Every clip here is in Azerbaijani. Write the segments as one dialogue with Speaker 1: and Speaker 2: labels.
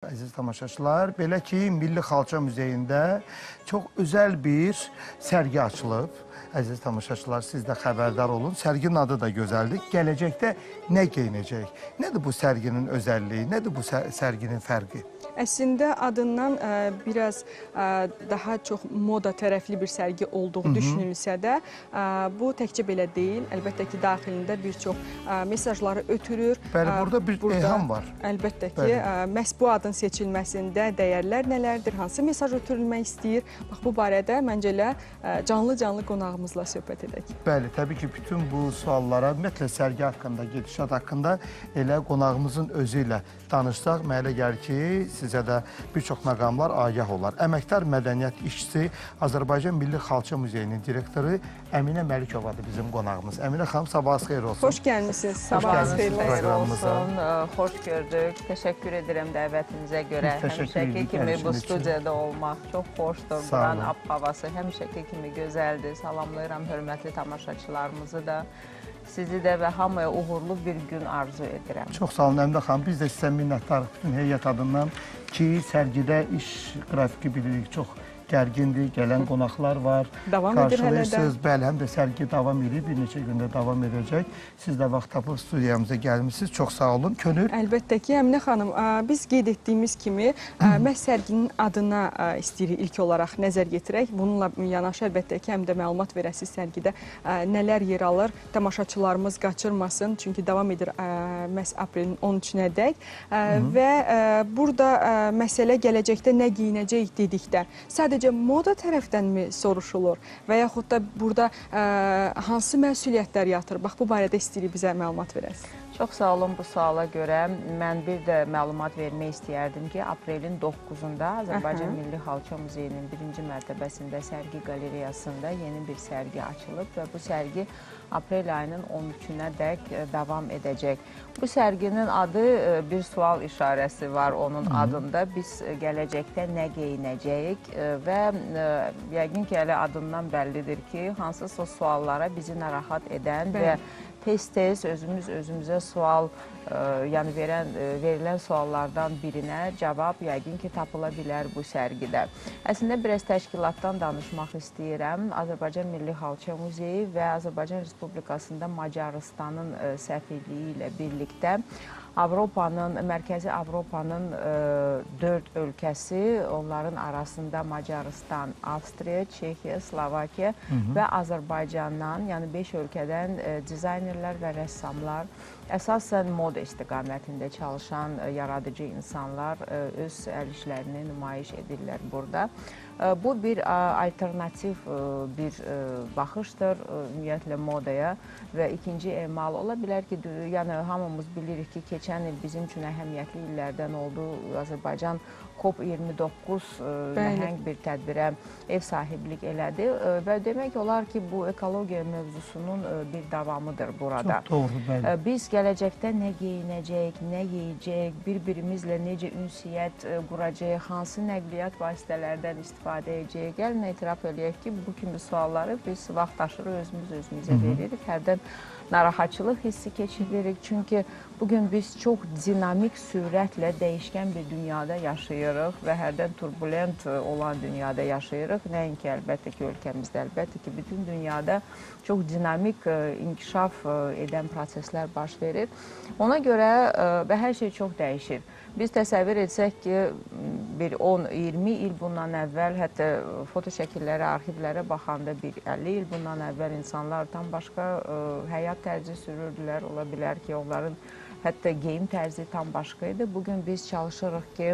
Speaker 1: Əziz tamaşaçılar, belə ki, Milli Xalça Muzeyində çox özəl bir sərgi açılıb. Əziz tamaşaçılar, siz də xəbərdar olun. Sərginin adı da gözəldir. Gələcəkdə nə geyinəcək? Nədir bu sərginin özəlliyi? Nədir bu sərginin fərqi?
Speaker 2: Əslində adından biraz daha çox moda tərəfli bir sərgi olduğu düşünülsə də, bu təkcə belə deyil. Əlbəttə ki, daxilində bir çox mesajları ötürür.
Speaker 1: Bəli, burada bir eyham var.
Speaker 2: Əlbəttə ki, məhz bu adın seçilməsində dəyərlər nələrdir, hansı mesaj ötürülmək istəyir? Bax, bu barədə məncə elə canlı-canlı qonağımızla söhbət edək.
Speaker 1: Bəli, təbii ki, bütün bu suallara, ümumiyyətlə sərgi haqqında, gedişat haqqında elə qonağımızın özü ilə danışsaq, mənə elə gəlir ki, sizə də bir çox məqamlar agah olar. Əməkdar mədəniyyət işçisi, Azərbaycan Milli Xalça Muzeyinin direktoru Əminə Məlikovadır bizim qonağımız. Əminə xanım, sabahınız xeyir olsun.
Speaker 2: Xoş gəlmisiniz. Sabahınız
Speaker 3: xeyir olsun. Xoş gördük. Təşəkkür edirəm dəvətinizə görə. Həmişəki kimi bu studiyada olmaq çox xoşdur. Buranın ab-havası həmişəki kimi gözəldir. Salamlayıram hörmətli tamaşaçılarımızı da, sizi də və hamıya uğurlu bir gün arzu edirəm.
Speaker 1: Çox sağ olun Əminə xanım. Biz də sizə minnətdarıq bütün heyət adından ki, sərgidə iş qrafiki bilirik, çox gərgindir, gələn qonaqlar var.
Speaker 2: Davam edir hələ də.
Speaker 1: Bəli, həm də sərgi davam edir, bir neçə gündə davam edəcək. Siz də vaxt tapıb studiyamıza gəlmişsiniz. Çox sağ olun. Könül.
Speaker 2: Əlbəttə ki, Əminə xanım, biz qeyd etdiyimiz kimi məhz sərginin adına istəyirik ilk olaraq nəzər yetirək. Bununla yanaşı əlbəttə ki, həm də məlumat verəsiniz sərgidə nələr yer alır. Tamaşaçılarımız qaçırmasın, çünki davam edir məhz aprelin 13-nədək. Və burada məsələ gələcəkdə nə geyinəcəyik dedikdə, sadəcə moda tərəfdənmi soruşulur və yaxud da burada hansı məsuliyyətlər yatır? Bax, bu barədə istəyirik bizə məlumat verəsiniz.
Speaker 3: Çox sağ olun bu suala görə. Mən bir də məlumat vermək istəyərdim ki, aprelin 9-da Azərbaycan Milli Xalça Muzeyinin 1-ci mərtəbəsində sərgi qalereyasında yeni bir sərgi açılıb və bu sərgi aprel ayının 13-nə dək davam edəcək. Bu sərginin adı bir sual işarəsi var onun adında. Biz gələcəkdə nə geyinəcəyik və yəqin ki, elə adından bəllidir ki, hansısa suallara bizi narahat edən və tez-tez özümüz özümüzə sual, yəni verilən suallardan birinə cavab yəqin ki, tapıla bilər bu sərgidə. Əslində, biraz təşkilatdan danışmaq istəyirəm. Azərbaycan Milli Xalça Muzeyi və Azərbaycan Respublikasında Macarıstanın səfirliyi ilə birlikdə Avropanın, Mərkəzi Avropanın 4 ölkəsi, onların arasında Macarıstan, Avstriya, Çexiya, Slovakiya və Azərbaycandan, yəni 5 ölkədən dizaynerlər və rəssamlar, əsasən moda istiqamətində çalışan yaradıcı insanlar öz əl işlərini nümayiş edirlər burada. Bu bir alternativ bir baxışdır ümumiyyətlə modaya və ikinci emal ola bilər ki, yəni hamımız bilirik ki, keçən il bizim üçün əhəmiyyətli illərdən oldu. Azərbaycan COP29 nəhəng bir tədbirə ev sahiblik elədi və demək olar ki, bu ekologiya mövzusunun bir davamıdır burada.
Speaker 1: Çox doğru, bəli.
Speaker 3: Biz gələcəkdə nə geyinəcəyik, nə yeyəcəyik, bir-birimizlə necə ünsiyyət quracağıq, hansı nəqliyyat vasitələrdən istifadə edəcəyik. Gəlin etiraf eləyək ki, bu kimi sualları biz vaxt aşırı özümüz özümüzə veririk. Hərdən narahatçılıq hissi keçiririk. Çünki bugün biz çox dinamik sürətlə dəyişkən bir dünyada yaşayırıq və hərdən turbulent olan dünyada yaşayırıq. Nəinki əlbəttə ki, ölkəmizdə, əlbəttə ki, bütün dünyada çox dinamik inkişaf edən proseslər baş verir. Ona görə və hər şey çox dəyişir. Biz təsəvvür etsək ki, bir 10-20 il bundan əvvəl, hətta foto şəkillərə, arxivlərə baxanda bir 50 il bundan əvvəl insanlar tam başqa həyat tərzi sürürdülər. Ola bilər ki, onların hətta geyim tərzi tam başqa idi. Bugün biz çalışırıq ki,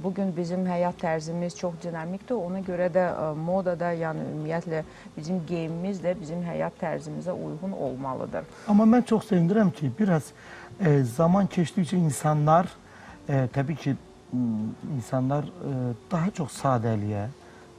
Speaker 3: bugün bizim həyat tərzimiz çox dinamikdir. Ona görə də modada, yəni ümumiyyətlə bizim geyimimiz də bizim həyat tərzimizə uyğun olmalıdır.
Speaker 1: Amma mən çox sevinirəm ki, biraz zaman keçdikcə insanlar, təbii ki, insanlar daha çox sadəliyə,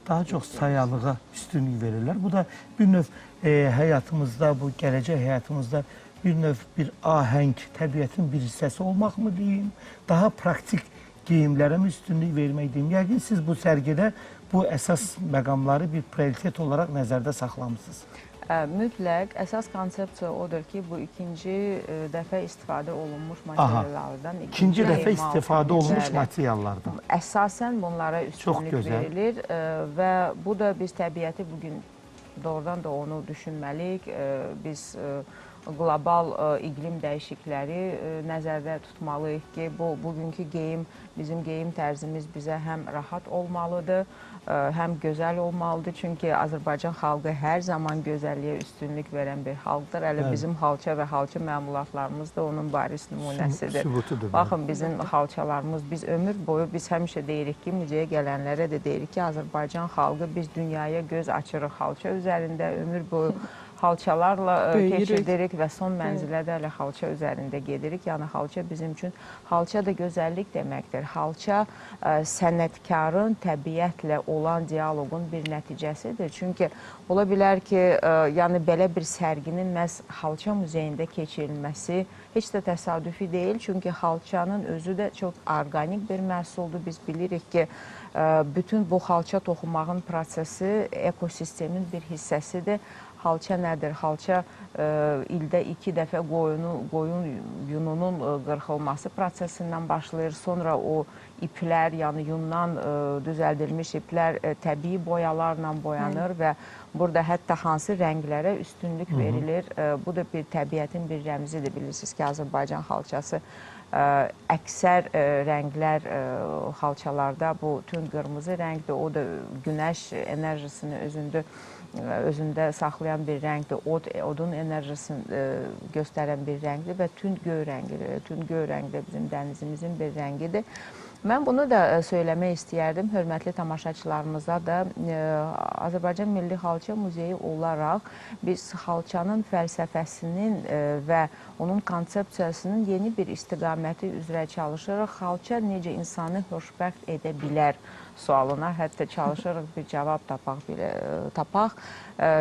Speaker 1: daha çox sayalığa üstünlük verirlər. Bu da bir növ həyatımızda, bu gələcək həyatımızda bir növ bir ahəng, təbiətin bir hissəsi olmaq mı deyim, daha praktik geyimlərə mi üstünlük vermək deyim. Yəqin siz bu sərgidə bu əsas məqamları bir prioritet olaraq nəzərdə saxlamısınız.
Speaker 3: Mütləq əsas konsepsiya odur ki, bu ikinci dəfə istifadə olunmuş materiallardan.
Speaker 1: İkinci dəfə istifadə olunmuş materiallardan.
Speaker 3: Əsasən bunlara üstünlük verilir və bu da biz təbiəti bugün doğrudan da onu düşünməliyik. Biz qlobal iqlim dəyişiklikləri nəzərdə tutmalıyıq ki, bu bugünkü geyim, bizim geyim tərzimiz bizə həm rahat olmalıdır, həm gözəl olmalıdır. Çünki Azərbaycan xalqı hər zaman gözəlliyə üstünlük verən bir xalqdır. Hələ bizim xalça və xalça məmulatlarımız da onun bariz nümunəsidir.
Speaker 1: Sübutudur.
Speaker 3: Baxın, bizim xalçalarımız, biz ömür boyu, biz həmişə deyirik ki, muzeyə gələnlərə də deyirik ki, Azərbaycan xalqı biz dünyaya göz açırıq xalça üzərində, ömür boyu xalçalarla keçirdirik və son mənzilə də hələ xalça üzərində gedirik. Yəni xalça bizim üçün, xalça da gözəllik deməkdir. Xalça sənətkarın təbiətlə olan dialoqun bir nəticəsidir. Çünki ola bilər ki, yəni belə bir sərginin məhz xalça muzeyində keçirilməsi heç də təsadüfi deyil. Çünki xalçanın özü də çox orqanik bir məhsuldur. Biz bilirik ki, bütün bu xalça toxumağın prosesi ekosistemin bir hissəsidir. Xalça nədir? Xalça ildə 2 dəfə qoyun yununun qırxılması prosesindən başlayır. Sonra o iplər, yəni yundan düzəldilmiş iplər təbii boyalarla boyanır və burada hətta hansı rənglərə üstünlük verilir. Bu da bir təbiətin bir rəmzidir. Bilirsiniz ki, Azərbaycan xalçası əksər rənglər xalçalarda bu tünd qırmızı rəngdir. O da günəş enerjisini özündə saxlayan bir rəngdir, odun enerjisini göstərən bir rəngdir və tünd göy rəngidir. Tünd göy rəng də bizim dənizimizin bir rəngidir. Mən bunu da söyləmək istəyərdim hörmətli tamaşaçılarımıza da. Azərbaycan Milli Xalça Muzeyi olaraq biz xalçanın fəlsəfəsinin və onun konsepsiyasının yeni bir istiqaməti üzrə çalışırıq. Xalça necə insanı xoşbəxt edə bilər sualına hətta çalışırıq bir cavab tapaq.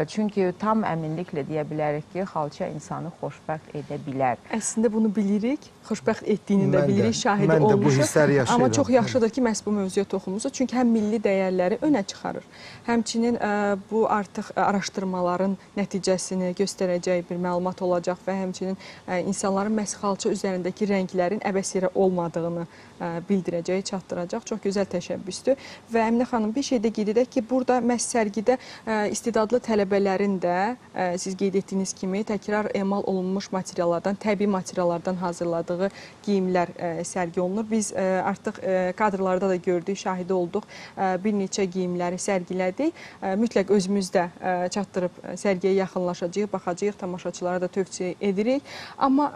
Speaker 3: Çünki tam əminliklə deyə bilərik ki, xalça insanı xoşbəxt edə bilər.
Speaker 2: Əslində bunu bilirik, xoşbəxt etdiyini də bilirik, şahidi olmuşuq. Amma çox yaxşıdır ki, məhz bu mövzuya toxunmuşuq. Çünki həm milli dəyərləri önə çıxarır. Həmçinin bu artıq araşdırmaların nəticəsini göstərəcək bir məlumat olacaq və həmçinin insanların məhz xalça üzərindəki rənglərin əbəs yerə olmadığını bildirəcək, çatdıracaq. Çox gözəl təşəbbüsdür. Və Əminə xanım, bir şey də qeyd edək ki, burada məhz sərgidə istedadlı tələbələrin də siz qeyd etdiyiniz kimi təkrar emal olunmuş materiallardan, təbii materiallardan hazırladığı geyimlər sərgi olunur. Biz artıq kadrlarda da gördük, şahidi olduq, bir neçə geyimləri sərgilədik. Mütləq özümüz də çatdırıb sərgiyə yaxınlaşacağıq, baxacağıq, tamaşaçılara da tövsiyə edirik. Amma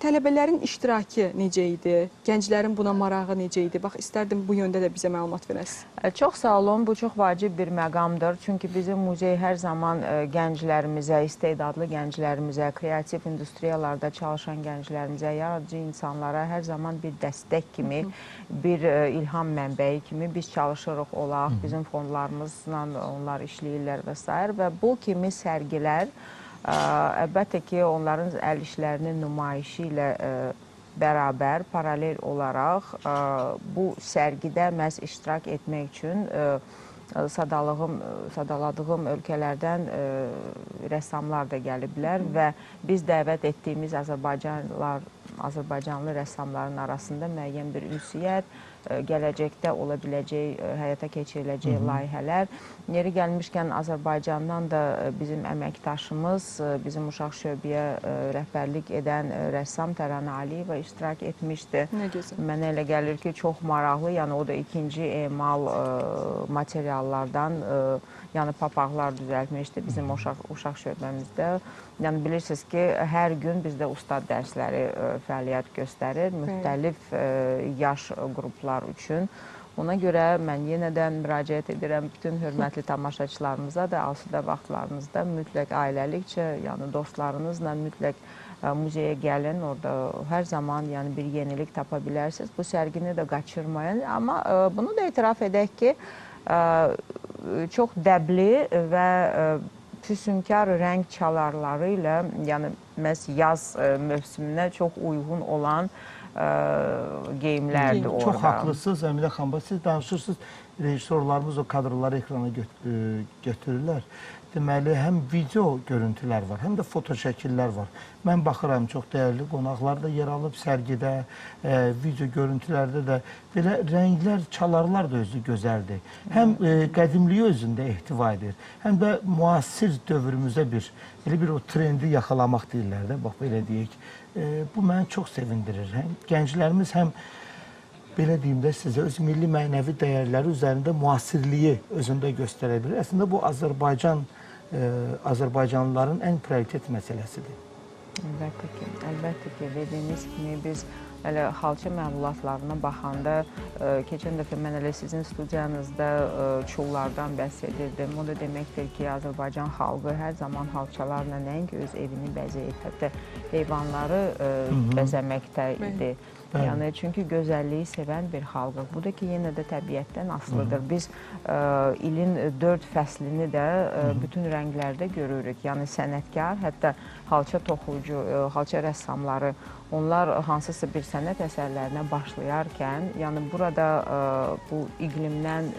Speaker 2: tələbələrin iştirakı necə idi? Gənclərin buna marağı necə idi? Bax, istərdim bu yöndə də bizə məlumat verəsiniz.
Speaker 3: Çox sağ olun, bu çox vacib bir məqamdır. Çünki bizim muzey hər zaman gənclərimizə, istedadlı gənclərimizə, kreativ industriyalarda çalışan gənclərimizə, yaradıcı insanlara hər zaman bir dəstək kimi, bir ilham mənbəyi kimi biz çalışırıq olaq, bizim fondlarımızla onlar işləyirlər və s. Və bu kimi sərgilər, əlbəttə ki, onların əl işlərinin nümayişi ilə bərabər, paralel olaraq bu sərgidə məhz iştirak etmək üçün sadaladığım ölkələrdən rəssamlar da gəliblər və biz dəvət etdiyimiz Azərbaycanlı rəssamların arasında müəyyən bir ünsiyyət, gələcəkdə ola biləcək, həyata keçiriləcək layihələr. Yeri gəlmişkən Azərbaycandan da bizim əməkdaşımız, bizim uşaq şöbəyə rəhbərlik edən rəssam Təranə Aliyeva iştirak etmişdi.
Speaker 2: Nə gözəl.
Speaker 3: Mənə elə gəlir ki, çox maraqlı, yəni o da ikinci emal materiallardan, yəni papaqlar düzəltmişdi bizim uşaq şöbəmizdə. Yəni bilirsiniz ki, hər gün bizdə ustad dərsləri fəaliyyət göstərir, müxtəlif yaş qruplar üçün. Ona görə mən yenə də müraciət edirəm bütün hörmətli tamaşaçılarımıza da, asudə vaxtlarınızda mütləq ailəlikcə, yəni dostlarınızla mütləq muzeyə gəlin, orada hər zaman yəni bir yenilik tapa bilərsiniz. Bu sərgini də qaçırmayın. Amma bunu da etiraf edək ki, çox dəbli və füsunkar rəng çalarları ilə, yəni məhz yaz mövsümünə çox uyğun olan geyimlərdir orada.
Speaker 1: Çox haqlısınız Əminə xanım. Siz danışırsınız, rejissorlarımız o kadrları ekrana götürürlər. Deməli, həm video görüntülər var, həm də foto şəkillər var. Mən baxıram, çox dəyərli qonaqlar da yer alıb sərgidə, video görüntülərdə də belə rənglər, çalarlar da özü gözəldir. Həm qədimliyi özündə ehtiva edir, həm də müasir dövrümüzə bir, elə bir o trendi yaxalamaq deyirlər də, bax belə deyək. Bu məni çox sevindirir. Həm gənclərimiz, həm belə deyim də sizə, öz milli mənəvi dəyərləri üzərində müasirliyi özündə göstərə bilir. Əslində bu Azərbaycanlıların ən prioritet məsələsidir.
Speaker 3: Əlbəttə ki, əlbəttə ki, dediyiniz kimi biz elə xalça məmulatlarına baxanda, keçən dəfə mən elə sizin studiyanızda çullardan bəhs edirdim. O da deməkdir ki, Azərbaycan xalqı hər zaman xalçalarla nəinki öz evini bəzəyib, hətta heyvanları bəzəməkdə idi. Yəni, çünki gözəlliyi sevən bir xalqıq. Bu da ki, yenə də təbiətdən asılıdır. Biz ilin 4 fəslini də bütün rənglərdə görürük. Yəni, sənətkar, hətta xalça toxucu, xalça rəssamları, onlar hansısa bir sənət əsərlərinə başlayarkən, yəni burada bu iqlimdən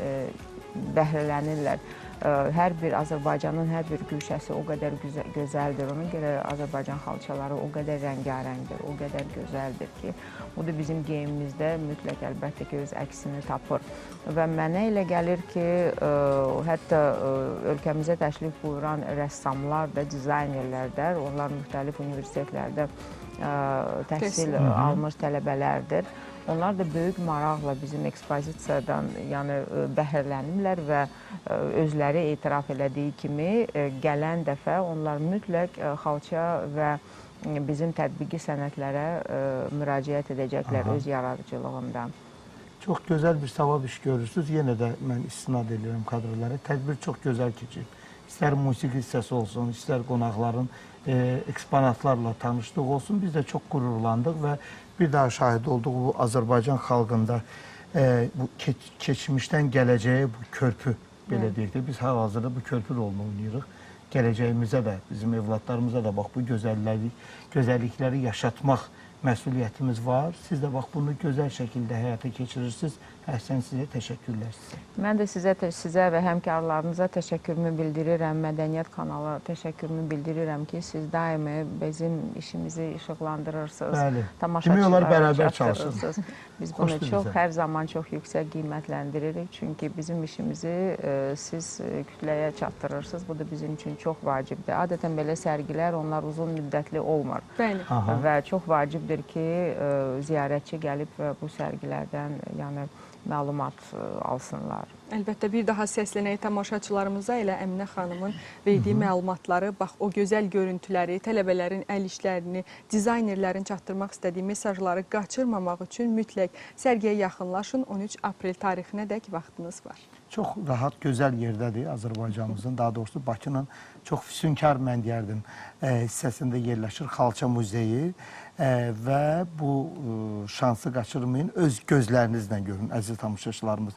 Speaker 3: bəhrələnirlər. Hər bir Azərbaycanın hər bir güşəsi o qədər gözəldir. Ona görə Azərbaycan xalçaları o qədər rəngarəngdir, o qədər gözəldir ki, bu da bizim geyimimizdə mütləq əlbəttə ki, öz əksini tapır. Və mənə elə gəlir ki, hətta ölkəmizə təşrif buyuran rəssamlar da, dizaynerlər də, onlar müxtəlif universitetlərdə təhsil almış tələbələrdir. Onlar da böyük maraqla bizim ekspozisiyadan yəni, bəhrələnirlər və özləri etiraf elədiyi kimi gələn dəfə onlar mütləq xalça və bizim tətbiqi sənətlərə müraciət edəcəklər öz yaradıcılığında.
Speaker 1: Çox gözəl bir savab iş görürsünüz. Yenə də mən istinad edirəm kadrlara. Tədbir çox gözəl keçir. İstər musiqi hissəsi olsun, istər qonaqların eksponatlarla tanışlığı olsun. Biz də çox qürurlandıq və bir daha şahid olduq bu Azərbaycan xalqında bu keçmişdən gələcəyə bu körpü, belə deyək də, biz hal-hazırda bu körpü rolunu oynayırıq. Gələcəyimizə də, bizim evladlarımıza da bax bu gözəllikləri yaşatmaq məsuliyyətimiz var. Siz də bax bunu gözəl şəkildə həyata keçirirsiniz. Əhsən sizə, təşəkkürlər sizə.
Speaker 3: Mən də sizə və həmkarlarınıza təşəkkürümü bildirirəm. Mədəniyyət kanalı təşəkkürümü bildirirəm ki, siz daimi bizim işimizi işıqlandırırsınız.
Speaker 1: Bəli. Demək olar bərabər çalışırıq.
Speaker 3: Biz bunu çox, hər zaman çox yüksək qiymətləndiririk. Çünki bizim işimizi siz kütləyə çatdırırsınız. Bu da bizim üçün çox vacibdir. Adətən belə sərgilər, onlar uzun müddətli olmur.
Speaker 2: Bəli.
Speaker 3: Və çox vacibdir ki, ziyarətçi gəlib və bu sərgilərdən yəni məlumat alsınlar.
Speaker 2: Əlbəttə, bir daha səslənək tamaşaçılarımıza, elə Əminə xanımın verdiyi məlumatları, bax o gözəl görüntüləri, tələbələrin əl işlərini, dizaynerlərin çatdırmaq istədiyi mesajları qaçırmamaq üçün mütləq sərgiyə yaxınlaşın. 13 aprel tarixinədək vaxtınız var.
Speaker 1: Çox rahat, gözəl yerdədir Azərbaycanımızın, daha doğrusu Bakının çox füsunkar, mən deyərdim, hissəsində yerləşir Xalça Muzeyi və bu şansı qaçırmayın, öz gözlərinizlə görün, əziz tamaşaçılarımız.